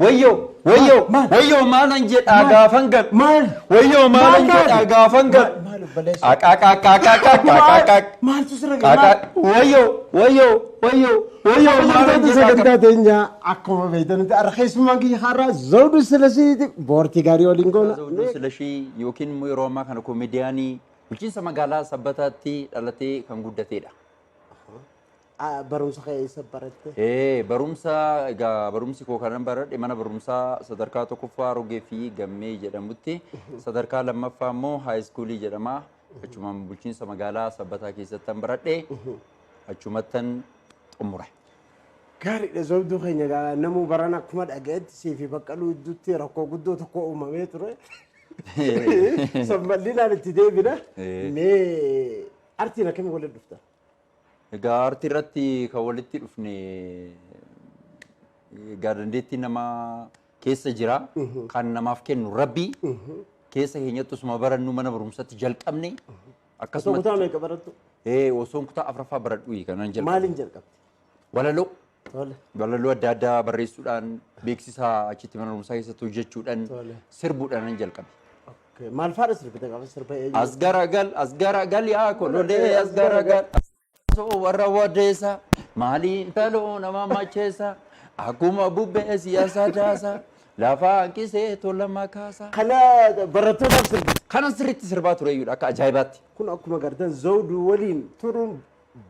Wayyoo wayyoo wayyoo maalan jedhaa gaafan gal. Maal? Wayyoo maalan Maal jedhaa gaafan gal. Maal obboleessa? Aqaqaqaqaqaqaqaq. Maaltu sirra Qaqa wayyoo wayyoo wayyoo wayyoo maalan Sagantaa jedhaa. sagantaa teenyaa akkuma beektanitti har'a keessummaan kiyya har'a Zawuduu Silashiiti boortii gaarii waliin goona. Zawuduu Silashii yookiin immoo yeroo ammaa kana komeediyaanii bulchiinsa magaalaa Sabbataatti dhalatee kan guddatedha. Barumsa kee eessa baratte? Barumsa egaa barumsi koo kanan baradhe mana barumsaa sadarkaa tokkoffaa Rogee fi Gammee jedhamutti, sadarkaa lammaffaa immoo haayiskuulii jedhama. Achumaan bulchiinsa magaalaa Sabbataa keessattan baradhe, achumattan xumure. Gaariidha Zawuduu keenya, egaa namuu baran akkuma dhaga'etti sii fi Baqqaluu gidduutti rakkoo guddoo tokko uumamee ture. Sammallinaan itti deebina. Mee artiin akkamiin walitti dhuftan? Egaa aartii irratti kan walitti dhufne, egaa dandeettii namaa keessa jira. Kan namaaf kennu Rabbi. Keessa keenyatti osuma barannu mana barumsaatti jalqabne. Osoo Akkasuma kutaa meeqa barattu? Osoon kutaa afuraffaa baradhu kanan jalqabe. Maaliin jalqabde? Walaloo. Tole. Walaloo adda addaa barreessuudhaan, beeksisa achitti mana barumsaa keessatti hojjechuudhaan, sirbuudhaan nan jalqabe. Okay. Maal faadha sirbite qaba sirba eenyu? As garagal, as garagal yaa kololee, as garagal. Soo warra wadeessa maaliin taloo nama macheessa, akkuma bubbee siyaasa daasa, lafa hanqisee tola makaasa. Kana barattootaaf sirbite. Kanan sirriitti sirbaa ture iyyuu akka ajaa'ibaatti. Kun akkuma gartan Zawuduu waliin turuun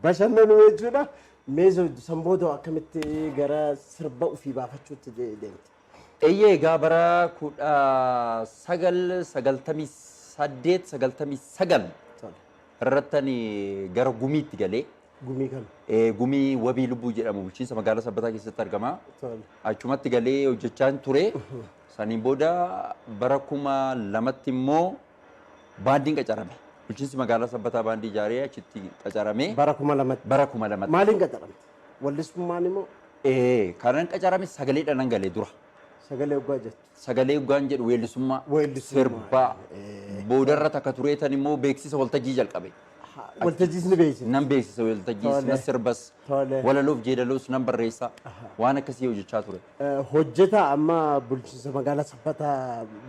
bashannanuu jechuudha. Mee Zawuduu, san booda akkamitti gara sirba ofii baafachuutti deemte? Eeyyee, egaa bara 1998, 99 irrattani gara gumiitti galee. Gumii kam? Gumii Wabii Lubbuu jedhamu bulchiinsa magaalaa Sabbataa keessatti argama. Tole. Achumatti galee hojjechaan ture. Saniin booda bara 2000tti immoo baandiin qacarame. Bulchiinsi magaalaa Sabbataa baandii ijaaree achitti qacarame. Bara 2000tti. Bara 2000tti. Maaliin qacaramte? Wallisummaan immoo? Kanan qacarame sagaleedhaan nan galee dura. Sagalee waggaa jettu. Sagalee waggaan jedhu weellisummaa, Weellisummaa. sirbaa, boodarra takka tureetan immoo beeksisa waltajjii jalqabe. Waltajjiis ni beeksisa. Nan beeksisa waltajjiis, nan sirbas, walaloof jeedaloos nan barreessa. Waan akkasii hojjechaa ture. Hojjetaa amma bulchiinsa magaalaa Sabbataa,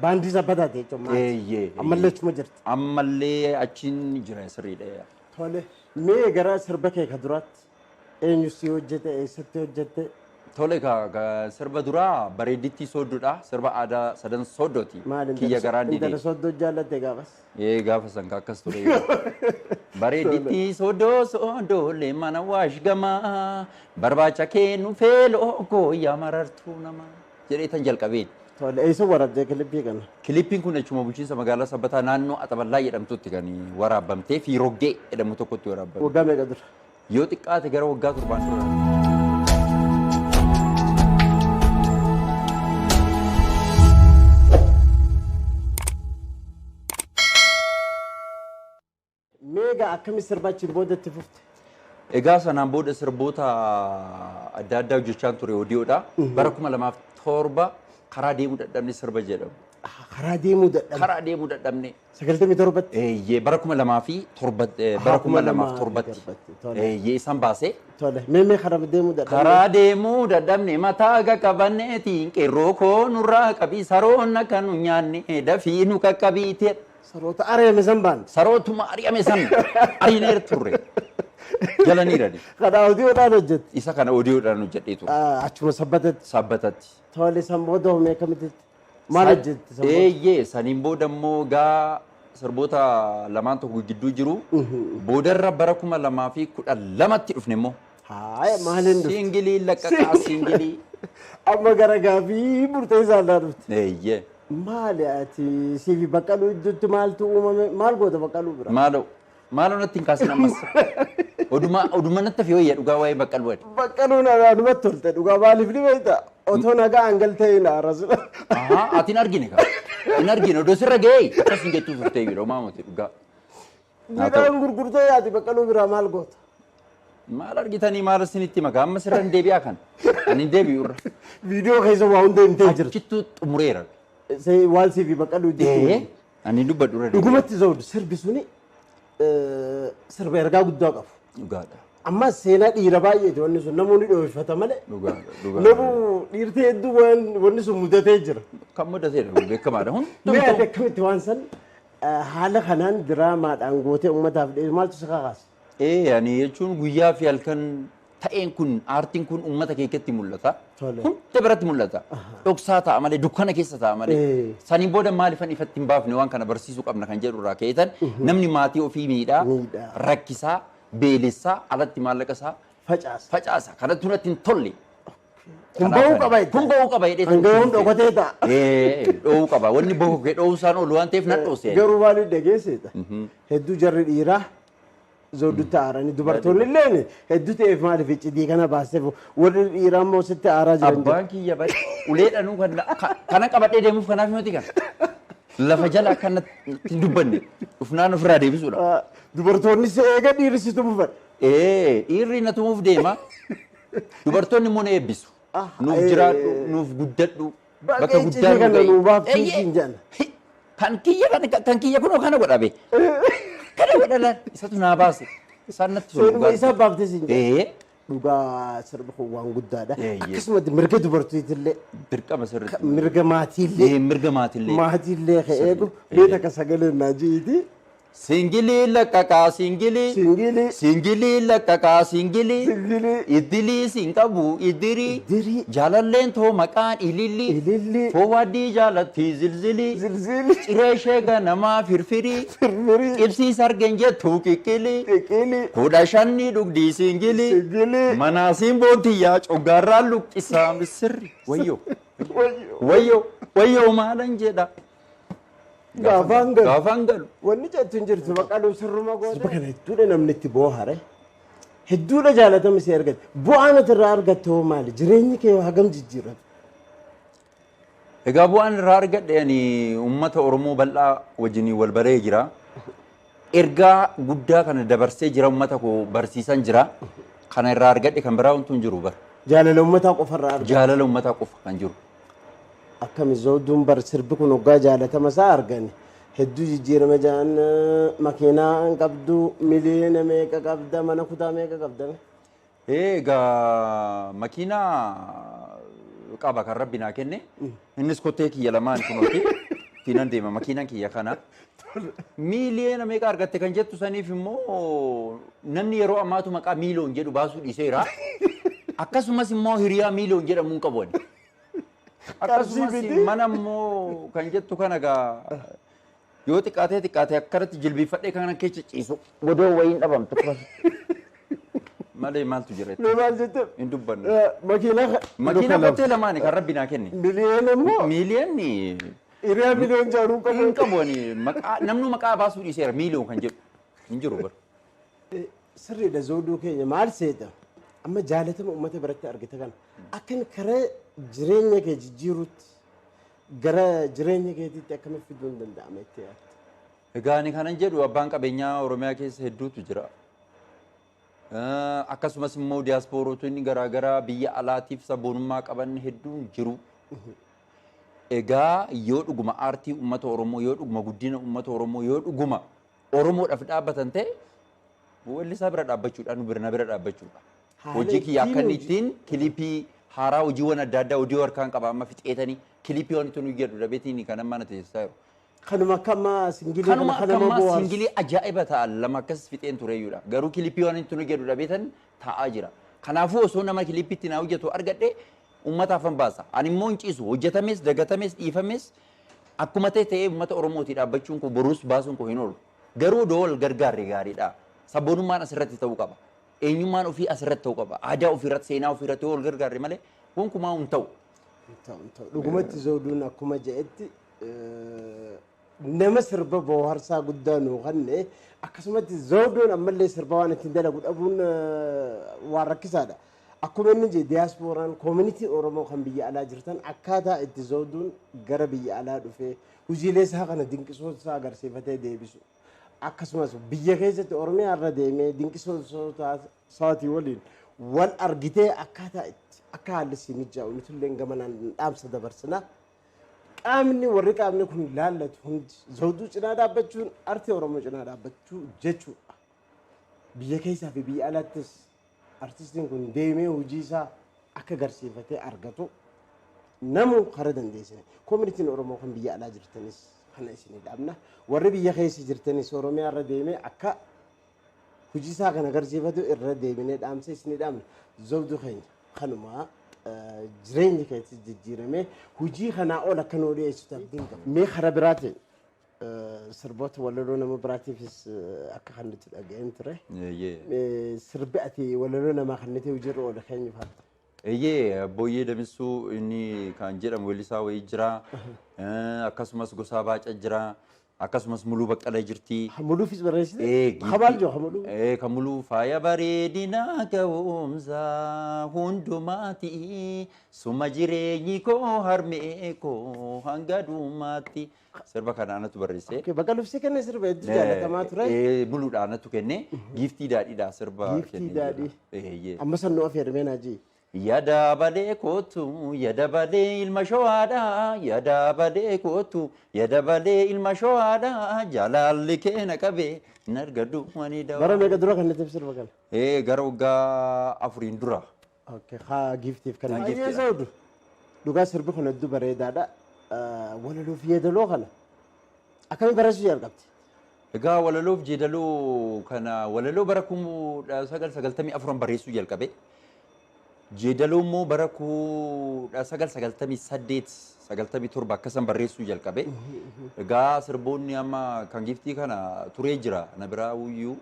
baandii Sabbataati jechuudha. Eeyyee. Ammallee achuma jirti. Ammallee achiin jira, sirriidha. Tole. Mee gara sirba kee ka duraatti eenyu si hojjete, eessatti hojjette? Tole, ka sirba duraa Bareeddittii Sooddoodha. Sirba aadaa Sadan Sooddooti. Maal? Kiyya garaan Intala didee. Sooddoo jaallatte gaafas? Ee, gaafa san ka akkas ture. Bareeddittii Sooddoo Sooddoolee mana waash gamaa, barbaacha kee nu feeloo koo yaa marartuu namaa jedhee tan jalqabeen. Tole, eessa waraabdee kilippii kana? Kilippiin kun achuma bulchiinsa magaalaa Sabbataa naannoo Axaballaa jedhamtutti kan waraabamtee fi Roggee jedhamu tokkotti waraabame. Waggaa meeqa dura? Yoo xiqqaate gara waggaa 7n dura. Meegaa akkami sirba achiin booda itti fufte? Egaa sanaan booda sirboota adda addaa hojjechaan ture odiyoodha. Bara 2007 Karaa Deemuu Dadhabne sirba jedhamu. Karaa Deemuu Dadhabne. Karaa Deemuu Dadhabne. 97tti. Eeyyee, bara 2007, bara 2007tti. Tole. Eeyyee, isaan baasee. Tole. Mee Karaa Deemuu Dadhabne. Karaa deemuu dadhabne mataa qaqqabanneetiin, qeerroo koo nurraa qabii, saroon akka nu nyaanne dafii nu qaqqabiite. Saroota ari'ame san baante. Sarootuma ari'ame san ariineer turre. Jalaniirani. Kana odiyoodhaan hojjette. Isa kana odiyoodhaan hojjedhee ture. Achuma Sabbatatti. Sabbatatti. Tole, san booda hoo mee akkamitti maal hojjette san booda? Eeyyee, saniin booda immoo gaa sirboota lamaan tokko gidduu jiru. Boodarra bara 2012tti dhufne immoo. Haaya, maaliin dhufte? Siingilii laqqaqaa siingilii. Amma gara gaafii murteessaa irraa dhufte. Eeyyee. Maali ati siifi Baqqaluu gidduutti maaltu uumame? Maal goota Baqqaluu bira? Maaloo maaloo natti hin kaasin ammas. Oduma oduma natti fi wayya dhugaa waa'ee Baqqaluu ati. Baqqaluun anumatti tolte dhugaa, maaliif ni beekta? Otoo nagaa angaltee hin aaras. Ahaa, ati hin argine kaa. Hin argine, odoo sirra ga'ee akkas hin jettuu turtee yeroo maamuti dhugaa. Haa ta'u. Midhaan gurgurtee yaati, Baqqaluu biraa maal goota? Maal argitanii, maal isinitti maka amma sirra hin deebi'aa kan. Ani hin deebi'u irra. Viidiyoo keessa waa hunda himtee jirti. Achittuu xumureera. Waan siifi Baqqaluu Ee, jechuun. ani dubbadhu irra deebi'a. Dhugumatti Zawud, sirbi suni sirba ergaa guddaa qabu. Dhugaadha. Amma seenaa dhiira baay'eeti wanni sun namoonni dhoofata malee. Dhugaa dhugaa. Namu dhiirtee hedduu waan wanni sun mudatee jira. Kan mudateedha beekamaadha. Mee ati Hundumtuu akkamitti waan san haala kanaan diraamaadhaan gootee uummataaf dhiyeessu maaltu si kakaasa? Ani jechuun guyyaa fi halkan ta'een kun aartiin kun uummata keessatti mul'ata. Tole. Hunda biratti mul'ata. Dhoksaa ta'a malee dukkana keessa ta'a malee. Saniin booda maaliifan ifatti hin baafne waan kana barsiisuu qabna kan jedhu irraa ka'eetan namni maatii ofii miidhaa, Miidhaa. Rakkisaa, beelessaa, alatti maallaqa isaa Facaasa. Facaasa. Kanatti natti hin tolle. Kun bahuu qaba jettee? Kun bahuu qaba jedhee. Kan gahuun dhokatee ta'a. Dhoowuu qaba. Wanni bahu kee dhoowuu isaan oolu waan ta'eef nan dhoose. Garuu maaliif dhageessita? Hedduu jarri dhiiraa Zawdutti aaranii dubartoonni illee hedduu ta'eef maaliif iccitii kana baasteef warri dhiiraa immoo sitti aaraa jiran jedhu. Abbaan kiyya bari ulee dhanuu kana qabadhee deemuuf kanaaf miti kana. Lafa jala akka hin dubbanne dhufnaan ofirraa deebisuudha. Dubartoonni si eega dhiirri si tumuuf fedha. Dhiirri na tumuuf deema. Dubartoonni immoo na eebbisu. Nuuf jiraadhu, nuuf guddadhu. Bakka guddaa iccitii nu kana ga'i. nuu baaftuu siin jedhan. Kan kiyya kan kiyya kunoo kana godha be. Kana godha laal isatu naa baase. Isaan natti tolu. Seenuma isaa baaftee siin jedhan. Ee Dhugaa sirbi kun waan guddaadha. Eeyyee. Akkasumatti mirga dubartiitillee Dirqama sirriitti. Mirga maatiillee Ee, mirga maatiillee. Maatiillee ka eegu mee takka sagalee naa ji'iti. Singilii laqqaqaa singilii. Singilii. Singilii laqqaqaa singilii. Singilii. Iddilii siin qabu iddirii. Iddirii. Jaalalleen too maqaan ilillii. Ilillii. Foowaddii jaalattii zilzilii. Zilzilii. Ciree ishee ganamaa firfirii. Firfirii. Qibsii sargeen jettu qiqqilii. Qiqqilii. 15 dhugdii singilii. Singilii. Manaasiin boontiyyaa coggaarraan luqqisaa misirri. Wayyoo. Wayyoo. Wayyoo. Wayyoo maalan jedha. Gaafaan galu. Gaafaan galu. Wanni jettu hin jirtu baqaluu sirruma goote. Sirba kana hedduudha namni itti boohare. Hedduudha jaalatama si argate. Bu'aan ati irraa argatte hoo maali? Jireenyi kee hoo hagam jijjiirame? Egaa bu'aan irraa argadhe ani uummata Oromoo bal'aa wajjin wal baree jira. Ergaa guddaa kana dabarsee jira uummata koo barsiisan jira. Kana irraa argadhe kan biraa wantu hin jiru bara. Jaalala uummataa qofa irraa argatte. Jaalala uummataa qofa kan jiru. Akkami Zawduun bar sirbi kun hoggaa jaalatama isaa argani hedduu jijjiirama ja'an makiinaa hin qabdu miliyoona meeqa qabda mana kutaa meeqa qabda mee? Egaa makiinaa qaba kan rabbi naa kenne innis kottee kiyya lamaan kunooti ittiin deema makiinaan kiyya kana. Miiliyoona meeqa argatte kan jettu saniif immoo namni yeroo ammaatu maqaa miiliyoon jedhu baasuu dhiiseera. Akkasumas immoo hiriyaa miiliyoon jedhamu hin qabu ani. Akkasumas Qarshii miti. Mana immoo kan jettu kana gaa yoo xiqqaatee xiqqaatee akkanatti jilbiifadhee kana keessa ciisu godoo wayiin dhabamtu malee maaltu jira Mee maal jette? Hin dubbannu. Makiinaa Makiinaa kottee lamaani kan rabbi naa kenne. Miliyoona immoo Miiliyoonni hiriyaa miliyoon jaaruu hin qabu. Hin qabu ani maqaa namnu maqaa baasuu dhiiseera miiliyoon kan jedhu hin jiru bara. Sirriidha Zawduu keenya maal seeta? Amma jaalatama uummata biratti argite kana akkan karaa jireenya kee jijjiiruutti gara jireenya keetiitti akkamitti fiduun danda'ama itti yaadda? Egaa ani kanan jedhu abbaan qabeenyaa Oromiyaa keessa hedduutu jira. Akkasumas immoo diyaaspoorotonni garaagaraa biyya alaatiif sabboonummaa qaban hedduun jiru. Egaa yoo dhuguma aartii uummata Oromoo, yoo dhuguma guddina uummata Oromoo, yoo dhuguma Oromoodhaaf dhaabbatan ta'e weellisaa bira dhaabbachuudha, nu bira na bira dhaabbachuudha. Haala Hojii kiyya akka inni ittiin ittiin kilipii haaraa hojiiwwan adda addaa hojii harkaan qaba amma fixeetanii kilipii wanti nuyi jedhu dhabeetiin kan amma na teessisaa jiru. Kanuma akka ammaa singilii Kanuma kana akka nama ammaa bohaarsu. singilii ajaa'iba ta'an lama akkas fixeen tureyyuudha. Garuu kilipii wanti nuyi jedhu dhabeetan taa'aa jira. Kanaafuu osoo nama kilipiitti naa hojjetu argadhe uummataaf han baasa. Ani immoo hin ciisu. Hojjetames, dagatames, dhiifames akkuma ta'e ta'ee uummata Oromootii dhaabbachuun koo boruus baasuun koo hin oolu. Garuu odoo wal gargaarre gaariidha. Sabboonummaan asirratti ta'uu qaba. Eenyummaan ofii asirratti ta'uu qaba. Aadaa ofii irratti, seenaa ofii irratti yoo wal gargaarre malee gonkumaa hin ta'u. Hin ta'u, hin ta'u. Dhugumatti Zawuduun akkuma jedhetti nama sirba booharsaa guddaa nuu kanne akkasumatti Zawuduun ammallee sirba waan ittiin dalagu dhabuun waan rakkisaadha. Akkuma inni jedhe diyaaspooraan koomunitii Oromoo kan biyya alaa jirtan akkaataa itti Zawuduun gara biyya alaa dhufee hojiilee isaa kana dinqisoota isaa agarsiifatee deebisu. Akkasumas biyya keessatti Oromiyaa irra deemee dinqisoota isaatii waliin wal argitee akkaataa itti akka haalli sii mijaa'u nuti illee gamanaan dhaamsa dabarsina. Qaamni warri qaamni kun laallatu hundi Zawuduu cinaa dhaabbachuun artii Oromoo cinaa dhaabbachuu jechuudha. Biyya keessaa fi biyya alaattis Artistiin kun deemee hojii isaa akka agarsiifatee argatu namu karaa dandeessine. Koominitiin Oromoo kan biyya alaa jirtanis kana isinii dhaabna. Warri biyya keessa jirtanis Oromiyaa irra deemee akka hojii isaa kan agarsiifatu irra deebinee dhaamsa isinii dhaabna. Zawduu keenya kanuma jireenyi keessa jijjiiramee hojii kanaa ol akka nuu dhiyeessitu abdiin qaba. Mee karaa biraatiin sirboota walaloo nama biraatiifis akka kan nuti dhaga'een ture. Sirbi ati walaloo namaa kan nuti hojiirra oole keenya faata. Eeyyee, Booyyee Damissuu inni kan jedhamu weellisaa wayii jira. Akkasumas Gosaa Baacaa jira. Akkasumas Muluu Baqqalee jirti. Muluufis barreessite? Kabaal jiru Hamuluu? Kan muluu faaya bareedinaa ga'umsa hundumaati. Suma jireenyi koo harmee koo hanga dhumaatti. Sirba kana anatu barreesse. Baqqaluufsi kenne sirba hedduu jaalatamaa ture. Muluudha anatu kenne. Giiftii daadhiidha sirba Giiftii kenne. Daadhii. Amma san nu afeermee naa jee. Yada balee kootu, yada balee ilma sho'aadha, yada balee kootu, yada balee ilma sho'aadha, jaalalli kee na qabe, hin argadhu ani Bara dawaa. meeqa dura kan nuti sirba kana? Gara waggaa 4n dura. Haa giiftiif kana. Haa giiftiidha. Baay'ee zawdu. Dhugaa sirbi kun hedduu bareedaadha. Walaloo fi yeedaloo kana akkamiin barreessuu jalqabde? Egaa walaloo fi jeedaloo kana walaloo bara 1994 barreessuu jalqabe. Jeedaloo immoo bara 1998 97 akkasan barreessuu jalqabe. Egaa sirboonni amma kan giiftii kana turee jira na biraa iyyuu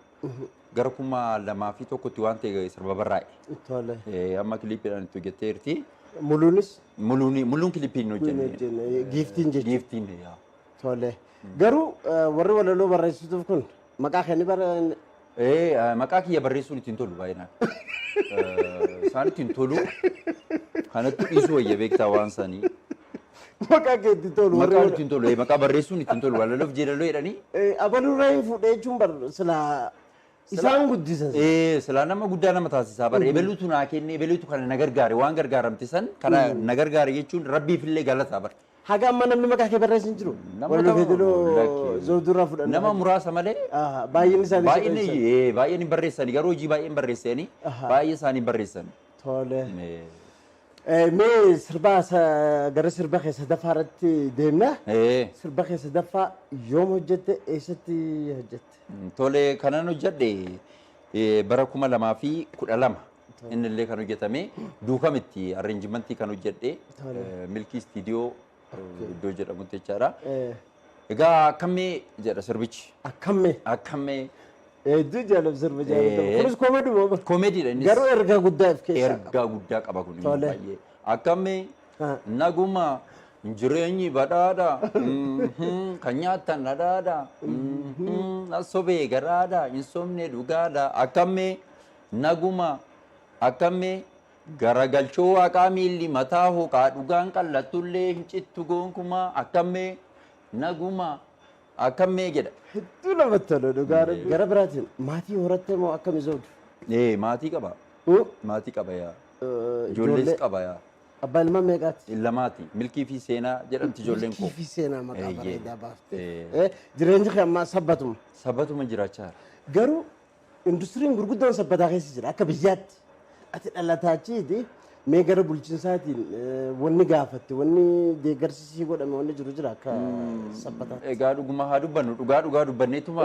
gara 2001tti waan ta'e sirba barraa'e. Tole. Amma kiliippiidhaan itti hojjetteerti. Muluunis? Muluun kilippii hin hojjenne. Hojjenne. Giiftiin jechuudha. Giiftiin yaa. Tole. Garuu warri walaloo barreessituuf kun maqaa kee ni bara. Maqaa kiyya barreessuun ittiin tolu baay'inaan. Isaan ittiin tolu kanatti dhiisuu wayya beektaa waan sanii. Maqaa kee ittiin tolu. warri Maqaan ittiin tolu maqaa barreessuun ittiin tolu walaloof jeedaloo jedhanii. Abalurraa hin fuudhee jechuun bar silaa isaan guddisan. Silaa nama guddaa nama taasisaa bara ebeluutu naa kenne ebeluutu kana na gargaare waan gargaaramte san kana na gargaare jechuun rabbiifillee galataa bara. Haga amma namni maqaa kee barreessu hin jiru. Namoota Walaloo jeedaloo lakki. zawduurraa fudhanna. Nama muraasa malee Baay'een isaanii baay'een baay'een hin barreessani garuu hojii baay'een barreessanii baay'ee isaanii barreessan. Tole. Mee sirba gara sirba kee sadaffaa irratti deemna. Sirba kee sadaffaa yoom hojjette eessatti hojjette? Tole kanan hojjedhe bara 2012 inni illee kan hojjetame duukamitti arreenjimentii kan hojjedhe Milkii Istiidiyoo iddoo jedhamutti jechaadha. Egaa akkammee jedha sirbichi. Akkammee. Akkammee. Hedduu jaalladha sirba jaalladha. Kunis koomedii Koomediidha innis. Garuu ergaa guddaa of keessaa qaba. Ergaa guddaa qaba kun immoo Tole. baay'ee. Akkammee naguma jireenyi badhaadha kan nyaattan dhadhaadha sobee garaadha hin sobne dhugaadha akkammee naguma akkammee garagalchoo waaqaa miilli mataa hoqaa dhugaan qallattullee hin cittu gonkumaa akkammee naguma akkammee jedha. Hedduu namatti tola dhugaa. Gara biraatiin maatii horattee moo akkami zawdu? Maatii qaba. Maatii qaba yaa. Ijoollees qaba yaa. Abbaa ilmaan meeqaati? Lamaati. Milkii fi Seenaa jedhamti ijoolleen koo. Milkii fi Seenaa maqaa bareedaa baaftee. Jireenyi kee ammaa sabbatuma. Sabbatuma jiraachaa jira. Garuu industiriin gurguddoon sabbataa keessa jira akka biyyaatti. Ati dhalataa achiiti mee gara bulchiinsaatiin wanni gaafatte wanni deeggarsi sii godhame wanni jiru jira akka sabbataatti. Egaa dhuguma haa dubbannu dhugaa dhugaa dubbanneetuma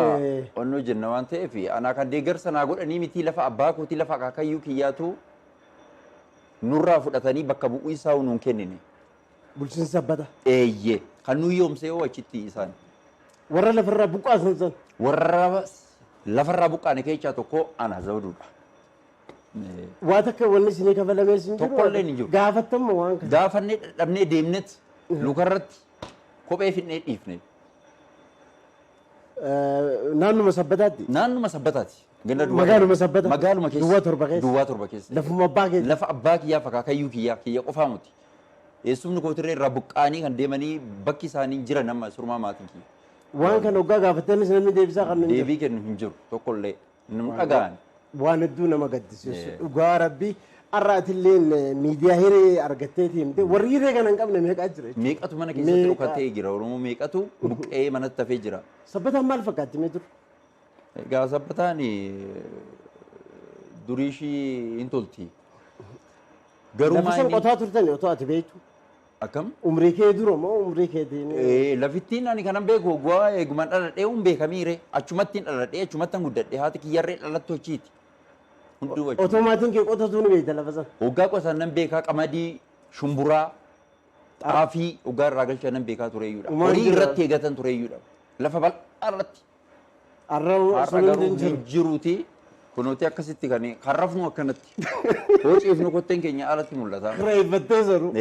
onnoo jenna waan ta'eef anaa kan deeggarsa naa godhanii miti lafa abbaa kootii lafa akaakayyuu kiyyaatu nurraa fudhatanii bakka bu'uu isaa nuun kennine. Bulchiinsa sabbata. Eeyyee kan nuyi yoomsee hoo achitti isaan. Warra lafarraa buqqaasan san. Warra lafarraa buqqaane keessaa tokko ana zawduudha. Waa takka wanni isinii kafalamee isin jiru. Tokkollee hin jiru. Gaafattammoo waan kana. Gaafannee dadhabnee deemnet lukarratti kophee fidnee dhiifne. Naannuma sabbataatti. Naannuma sabbataati. Ganda duwwaa Magaaluma sabbata. Magaaluma keessa. Duwwaa torba keessa. Duwwaa torba keessa. Lafuma abbaa keessa. Lafa abbaa kiyyaa akaakayyuu kiyyaa kiyya qofaa miti. Eessumni kootirree irraa buqqaanii kan deemanii bakki isaanii jiran amma surmaa maatiin kiyya. Waan kana hoggaa gaafattanis namni deebisaa kan hin jiru. Deebii kennu hin jiru tokkollee. Nu dhaga'an. Waan hedduu nama gaddisiisu dhugaa rabbii har'aatilleen miidiyaa hiree argatteeti himte warri hiree kana hin qabne meeqaa jira jechuudha. Meeqatu mana keessatti dhokatee jira Oromoo meeqatu buqqee manatti hafee jira. Sabbataan maal fakkaatti mee dur? Egaa sabbataan Durii ishii hin tolti. Garuu Lafa san maayini qotaa turtan otoo ati beektu. Akkam? Umrii kee dura moo umrii keetiin? Lafittiin ani kanan beeku waggaa eegumaan dhaladhee hun beekamiire, achumattiin dhaladhee, achumattan guddadhee, haati kiyyarree dhalattu achiiti. Hunduu achuma. Otoo maatiin kee qotatu ni beekta lafa san. Waggaa qotan nan beekaa, qamadii, shumburaa, xaafii waggaa irraa galchan nan beekaa tureeyyuudha. Uumaan Horii jira. Irratti eegatan tureeyyuudha. Lafa bal'aa irratti. Har'a Har'a sun garuu hundi hin hin jiru. jiruuti. Kunuuti akkasitti kan rafnu akkanatti. Yoo ciifnu kotteen keenya alatti mul'ata. Kireeffattee saru.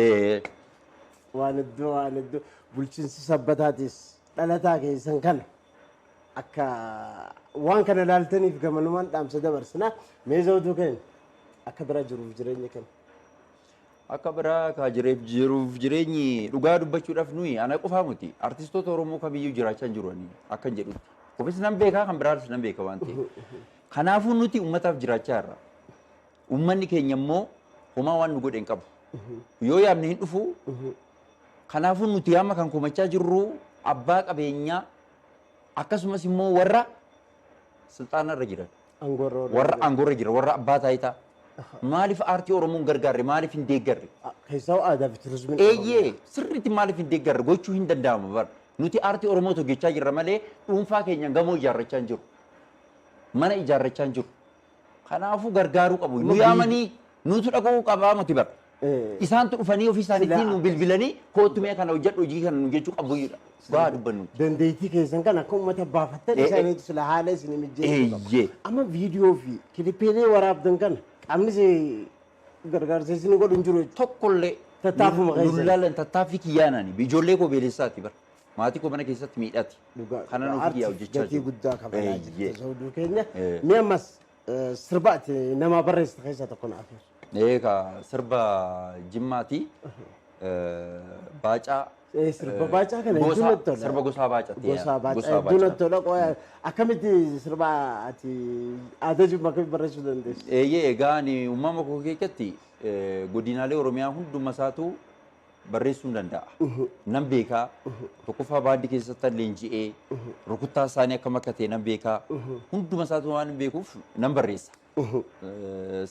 Waan iddoo waan iddoo bulchiinsi Sabbataatis dhalataa keessan kana akka waan kana ilaaltaniif gamanumaan dhaamsa dabarsina. Mee Zawduu keenya, akka bira jiruuf jireenya kana. Akka biraa kaa jireef jiruuf jireenyi, dhugaa dubbachuudhaaf, nuyi, ana qofaa miti, artistoota Oromoo kamiyyuu jiraachaa hin jiru ani akkan jedhutti. Ofis nan beekaa, kan biraas nan beeka waan ta'eef. Kanaafuu nuti uummataaf jiraachaa jirra. Uummanni keenya immoo homaa waan nu godhe hin qabu. Yoo yaamne hin dhufu. Kanaafuu nuti amma kan komachaa jirru abbaa qabeenyaa, akkasumas immoo warra silxaanarra jiran. Aangoorra. Warra aangoorra jiran, warra abbaa taayitaa. Maaliif aartii Oromoo hin gargaarre? Maaliif hin deeggarre? Keessaa aadaa fi turizimiin. Eeyyee, sirriitti maaliif hin deeggarre? Gochuu hin danda'amu bara. Nuti aartii Oromoo hojjechaa jirra malee dhuunfaa keenya gamoo ijaarrachaa hin jiru. Mana ijaarrachaa hin jiru. Kanaafuu gargaaruu qabu. Nu yaamanii nutu dhaquu qabaa miti bara. Isaantu dhufanii ofii isaaniitiin nu bilbilanii, "Kootu, mee kana hojjedhu, hojii kana nu," jechuu qabu. Gaa dubbannu. Dandeettii keessan kan akka uummata baafattan isaaniitu sila haala isin mijeessuu qabu. Amma viidiyoo fi kilipiilee waraabdan kana qaamni si gargaarsa isin godhu hin jiru jechuudha. Tokkollee. Tattaafuma keessan. Lullaan tattaaffii kiyyaanaani. Ijoollee koo beelessaati bara. Maatii koo mana keessatti miidhati. Dhugaa. Kanan ofii kiyyaa hojjechaa Gatii jiru. guddaa kabalaa jirti Zawduu keenya. Mee ammas sirba ati nama barreessite keessaa tokko naaf himi. Egaa sirba Jimmaati. Baacaa. Sirba baacaa kana hedduu natti tola. Sirba gosaa baacatti. Gosaa baacaa hedduu natti tola. Qoya, akkamitti sirba ati aadaa Jimmaa akkamitti barreessuu dandeessu? Eeyyee, egaa ani uumama koo keessatti godinaalee Oromiyaa hunduma isaatu barreessuu hin danda'a. Nan beekaa. Tokkoffaa baandii keessatti leenji'ee rukuttaa isaanii akkam akka ta'e nan beekaa. Hunduma isaatu waan hin beekuuf nan barreessa.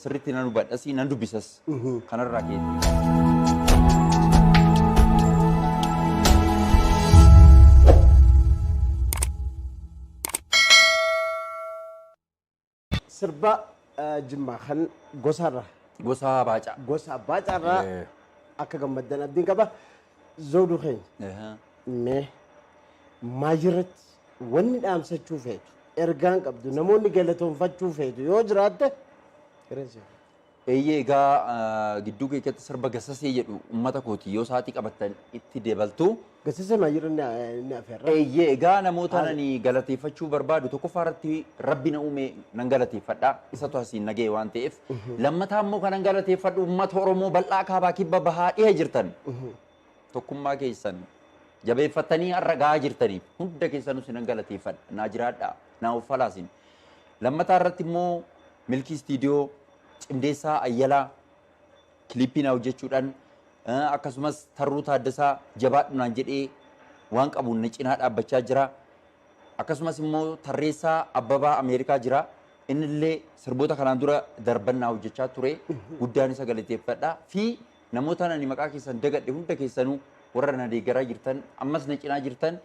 Sirriitti nan hubadhas, nan dubbisas. Kanarraa ka'e. Sirba Jimmaa kan gosarra. Gosa baacaa. Gosa baacaarraa akka gammaddan abdiin qaba. Zawduu keenya, mee maayirratti wanni dhaamsachuu feetu, ergaan qabdu, namoonni galatoonfachuu feetu yoo jiraatte qireensi. Eeyyee, egaa gidduu keessatti sirba Gassasee jedhu uummata kooti yoo sa'aatii qabattan itti dabaltu. Gassasee maayirra ni afeerra. Eeyyee, egaa namoota nani galateeffachuu barbaadu, tokkoffaa irratti Rabbi na uume nan galateeffadha. Isatu asiin naga'e waan ta'eef. Lammataa immoo kanan galateeffadhu uummata Oromoo bal'aa kaabaa, kibba, bahaa, dhiha jirtan. Tokkummaa keessan jabeeffattanii har'a gahaa jirtaniif hunda keessanuu sinan galateeffadha. Naa jiraadha. Naa uffalaasin. Lammataa irratti immoo Milkii Istiidiyoo, Cimdeessaa Ayyalaa kilippii naa hojjechuudhaan, akkasumas Tarruu Taaddasaa jabaadhu naan jedhee waan qabuun na cinaa dhaabbachaa jira. Akkasumas immoo Tarreessaa Abbabaa Ameerikaa jira. Innillee sirboota kanaan dura darban naa hojjechaa ture. Guddaan isa galateeffadha. Fi namoota ani maqaa keessan dagadhe hunda keessanuu, warra na deeggaraa jirtan, ammas na cinaa jirtan,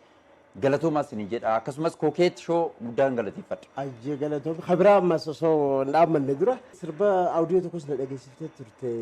galatoomaa isin jedha. Akkasumas Kookeet Shoo guddaan galateeffadha. Ayyee, galatoomii. Kabiraa ammas osoo hin dhaabmanne dura sirba audio tokkos na dhageessiftee turte.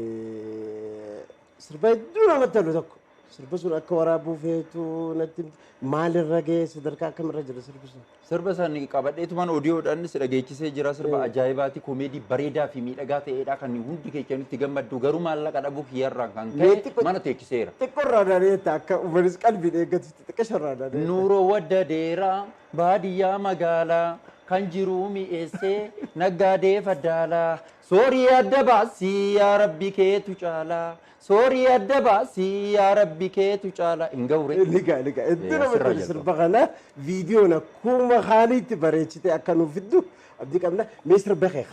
Sirba hedduu namatti tolu tokko. Sirba sun akka waraabuu feetu natti himte. Maalirra ga'e? Sadarkaa akkamirra jira sirbi sun? Sirba san qabadheetumaan odiyoodhaan si dhageechisee jira. Sirba ajaa'ibaati. Koomeedii bareedaa fi miidhagaa ta'edha. Kan hundi keenya gammaddu, garuu maallaqa dhabuu kiyyarraan kan ka'e mana teechiseera. Xiqqoorraa daaleetta, akka uummanis qalbii eeggatutti xiqqasharraa daaleetta. Nuuroo wadda deeraa baadiyyaa magaalaa kan jiru mi'eessee naggaadee faddaalaa, soorii adda baasii yaa Rabbi keetu caalaa, soorii adda baasii yaa Rabbi keetu caalaa, hin gawre. Liga liga hedduu namatti Asirraa tola sirba kana viidiyoon akkuma haaliitti bareechite akka nuuf fiddu abdii qabna. Mee sirba kee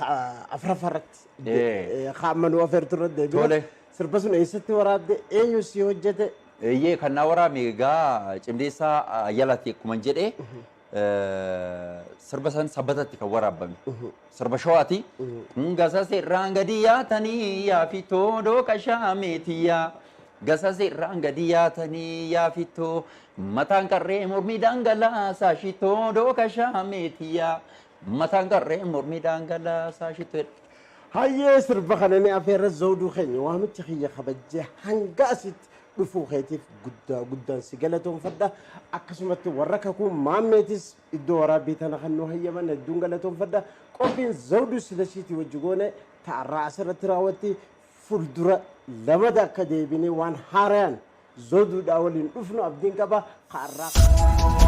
afuraffaa irratti amma nu afeertu irratti deebina. Tole. Sirba sun eessatti waraabde? Eenyu si hojjete? Eeyyee, kan naa waraame egaa Cimdeessaa Ayyalaati akkuma jedhe. Sirba san Sabbatatti kan waraabame. Sirba Shawaati. Gasa sirraan gadi yaatanii yaafittoo dooqa shaameetiyyaa. Gasa sirraan gadi yaatanii yaafittoo mataan qarree mormi dhangalaasaa shittoo dooqa shaameetiyyaa. Mataan qarree mormi dhangalaasaa shittoo. Hayyee, sirba kana ni afeerra. Zawduu keenya, waamicha kiyya kabajjee hanga asitti dhufuu keetiif guddaa guddaan si galatoonfadha. Akkasumatti warra kakuu maammeetis iddoo waraabbii tana kan nu hayyaman hedduun galatoonfadha. Qophiin Zawduu Silashiitii wajji goone ta'arraa asirratti raawwatti. Fuuldura lamada akka deebinee waan haarayaan Zawduudhaa waliin dhufnu abdiin qaba. Ka'arraa.